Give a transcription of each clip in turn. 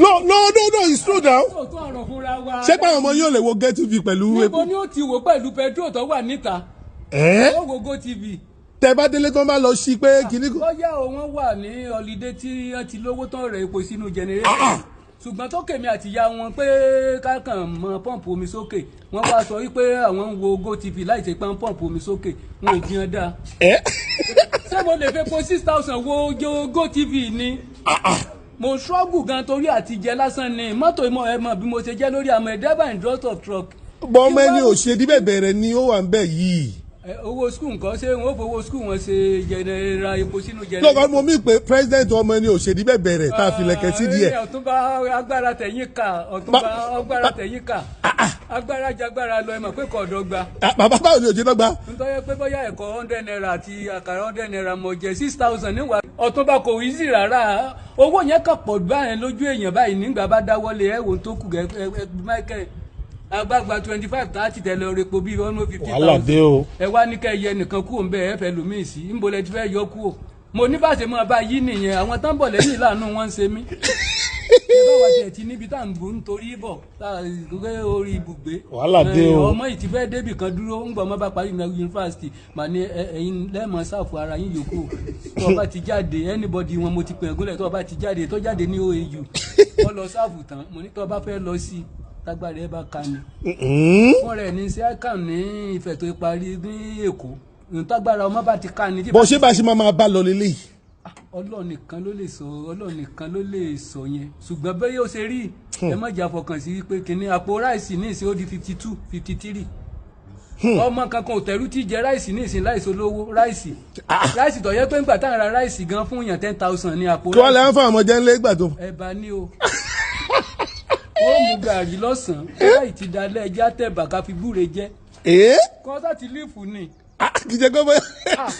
No, no, no, no, it's true now. Òótọ́ ọ̀rọ̀ fúnra wa. Ṣé pé àwọn ọmọ yóò lè wo GOtv pẹ̀lú Níbo epo? ni ó ti wò pẹ̀lú petrol tó wà níta? Ẹ́. Ó wo GOtv. Tẹ bá délé tó máa lọ sí pé kìíní. Bóyá o, wọ́n wà ní holiday tí wọ́n ti lówó tán rẹ̀ epo sínú generator, ṣùgbọ́n tó kèmí àti ìyá wọn pé kákan mọ pọ́ǹpù omi sókè, wọ́n wá sọ wípé àwọn ń wo GOtv láì ṣe pé ń pọ́ǹpù omi sókè, wọn ò jiyàn dáa. Ẹ́. Ṣé mo lè fẹ́ po 6,000 wo GOtv ni? Mo struggle gan torí àtijẹ lásán ni. Mọ́tò ìmọ̀ ẹ mọ̀ bí mo ṣe jẹ́ lórí àmọ́ driver and drop of truck. Bọ́ ọmọ ẹni ò ṣe díbẹ̀ bẹ̀rẹ̀ ni ó wà ń bẹ̀ yìí. Ẹ, owó school nǹkan, ṣé wọn ò fowó school wọn ṣe jẹnẹra epo sínú jẹnẹra? Lọ́kàn mo mí pé president ọmọ ẹni ò ṣe díbẹ̀ bẹ̀rẹ̀ tá a fi lẹ̀kẹ̀ sí díẹ̀. Ẹ, ọ̀túnba, agbára tẹ̀yìn ká, ọ̀túnba, agbára tẹ̀yìn ká, agbára jagbára lọ. Ẹ mọ̀ pé kò dọ́gba. Ah, bàbá, báwo ni ò ṣe dọ́gba? Nítorí pé bóyá ẹ̀kọ́ 100 naira àti àkàrà 100 naira mọ̀ jẹ́ 6,000 níwà, ọ̀túnba, kò easy rárá. Owó yẹn kàn pọ̀ báyẹn lójú èèyàn báyìí. Nígbà bá dáwọ́lé ẹ̀ wò tó kù gẹ́ ẹ. Michael agbágba 25, 30 tẹ̀lé ọ̀rẹ́po bíi 150 Wàhálà thousand. Dé o. Ẹ wá ní kẹ́ ẹ yẹ nìkan kúrò ń bẹ, ẹ fẹ́ lòmíì sí, ńbo lẹ ti fẹ́ yọ kúrò? Mo ní bá ṣe máa bá yí nìyẹn. Àwọn tán bọ̀ lẹ́yìn ìlànà wọn ń ṣe mí. Ṣé báwa tiẹ̀ ti níbi tá à ń bù nítorí bọ̀ tá a gbé orí ibùgbé? Wàhálà dé o. Ẹ, ọmọ yìí ti fẹ́ débì kan dúró ńgbà ọmọ bá parí ní yunifásitì mà ní ẹ̀yin lẹ́ẹ̀mọ sáfù ara yín yòókù. Tó o bá ti jáde, anybody wọn mo ti pè é gúnlẹ̀. Tó o bá ti jáde, tó jáde ní OAU, wọ́n lọ serve tán, mo ní tó o bá fẹ́ lọ sí tágbára ẹ bá ka ni fún rẹ̀ ní sí ICAN ní Ifẹ̀ tó parí ní Èkó, tágbára ọmọ bá ti ká ni. Bó ṣe bá ṣe máa máa bá lọ lélẹ́yìí? Ọlọ́run nìkan ló lè sọ, Ọlọ́run nìkan ló lè sọ yẹn. Ṣùgbọ́n bẹ́ẹ̀ yóò ṣe rí, ẹ má jà fọkàn sí wípé kínní àpò ráìsì ní ìsìn ó di 52, 53. Ọmọ kankan ò tẹ̀rù tí jẹ ráìsì ní ìsìn láìsí olówó. Ráìsì, ráìsì tó yẹ pé ńgbà tá à ń ra ráìsì gan fún yàn 10,000 ní àpò. Kí wọ́n lè ń fún àwọn ọmọ jẹ́ ńlẹ́ ìgbà tó. Ẹ̀bà ni o. Ó mu gàrí lọ́sàn-án láì ti dalẹ̀, ẹja tẹ̀bà ká fi gbúre jẹ́. Ee. Kọ́ńtà ti lífù ni. Kì í ṣe kó bóyá. Ah,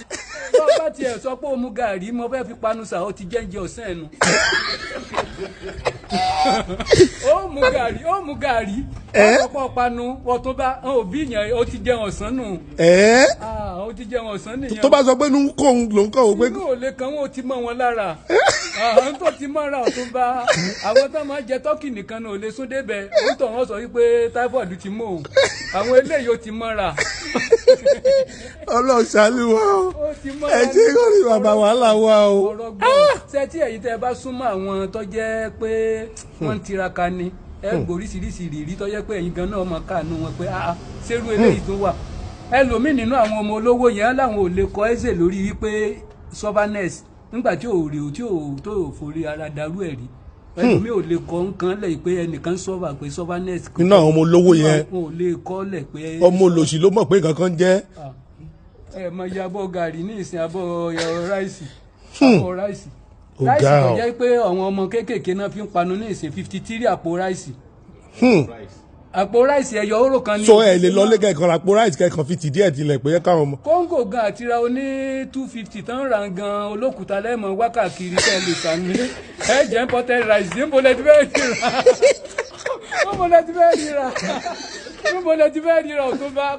tó bá tiẹ̀ sọ pé ó mu gàrí, mo fẹ́ fi panu sà, ó ti jẹ́ǹjẹ ọ̀sán ẹnu. Ó mu gàrí, ó mu gàrí. Ẹ́? Ọ̀pọ̀ panu ọ̀tún bá òbí yẹn, ó ti jẹun ọ̀sán nù. Ẹ́. Ah, ó ti jẹun ọ̀sán nìyẹn. Tó bá sọ pé inú kóun lòún kọ́ òun pé. Inú ò lè kan wọn, ò ti mọ́ wọn lára. Àwọn tó ti mọ́ra, ọ̀tún bá, àwọn tó máa ń jẹ tọ́kì nìkan náà ò lè sún débẹ̀. Nítorí wọ́n sọ wípé typhoid ti mú òun. Àwọn eléyìí ó ti mọ́ra. Ọlọ́run ṣàánú wa o. Ó ti mọ́ra. Ẹ ṣe kọ́ ni bàbá, wàhálà wa o. Ọ̀rọ̀ gbọ́ ṣe tí ẹ̀yin tẹ́ ẹ bá súnmọ́ àwọn tó jẹ́ pé wọ́n ń tiraka ni, ẹ gbóríṣiríṣi ìrírí tó jẹ́ pé ẹ̀yin gan náà mọ̀ káànú wọn pé ah, ṣerú eléyìí tó wà. Ẹlòmíì nínú àwọn ọmọ olówó yẹn láwọn ò lè kọ ẹsẹ̀ lórí wípé stubbornness nígbà tí ò rí tí ò tó ò forí ara darú ẹ̀ rí. Ẹlòmíì ò lè kọ nǹkan lẹ̀ pé ẹnìkan sọ́fà pé stubbornness. Nínú àwọn ọmọ olówó yẹn. Wọn ò lè kọ́ lẹ̀ pé. Ọmọ olòṣì ló mọ̀ pé nǹkan kan jẹ́. Ẹ mọ iye abọ́ gàrí ní ìsìn, abọ́ ráìsì, abọ́ ráìsì. Ó Ráìsì ga tó o. jẹ́ pé àwọn ọmọ kéékèèké náà fi ń panu ní ìsìn, 53 àpò ráìsì. Àpò ráìsì ẹyọ oró kan ní. So ẹ lè lọ lé kẹkàn àpò ráìsì kẹkàn fi tì díẹ̀ tilẹ̀ pé káwọn ọmọ. Kóńgò gan àti ra oní 250 tán ra gan olókùúta lẹ́mọ̀ wákàkiri tẹ́ ẹ lè sànú. Ẹ jẹ́ imported rice, níbo lẹ ti fẹ́ ríra? Níbo lẹ ti fẹ́ ríra? Níbo lẹ ti fẹ́ ríra? Ọ̀tún bá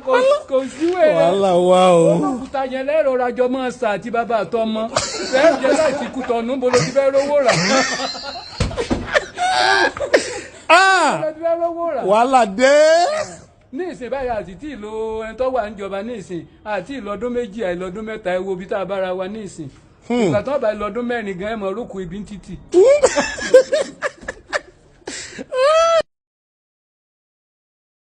kò síwèé Wàhálà wa o. Olókùúta yẹn lẹ́rọ rajọ mọ́ ṣà àti bàbá àtọmọ fẹ́ẹ́ jẹ́ láti kú tọ̀nù. Níbo ló ti fẹ́ rówó rà? Ah! Níbo lẹ ti fẹ́ rówó rà? Wàhálà dé. Ní ìsìn báyìí, àti tí ìlò ẹni tó wà níjọba ní ìsìn àti ìlọdún 2, àìlọdún 3, ẹ wo ibi tá a bára wa ní ìsìn. Ìgbà tó bá ìlọdún 4 gan, ẹ mọ̀ orókù ibi ń títì.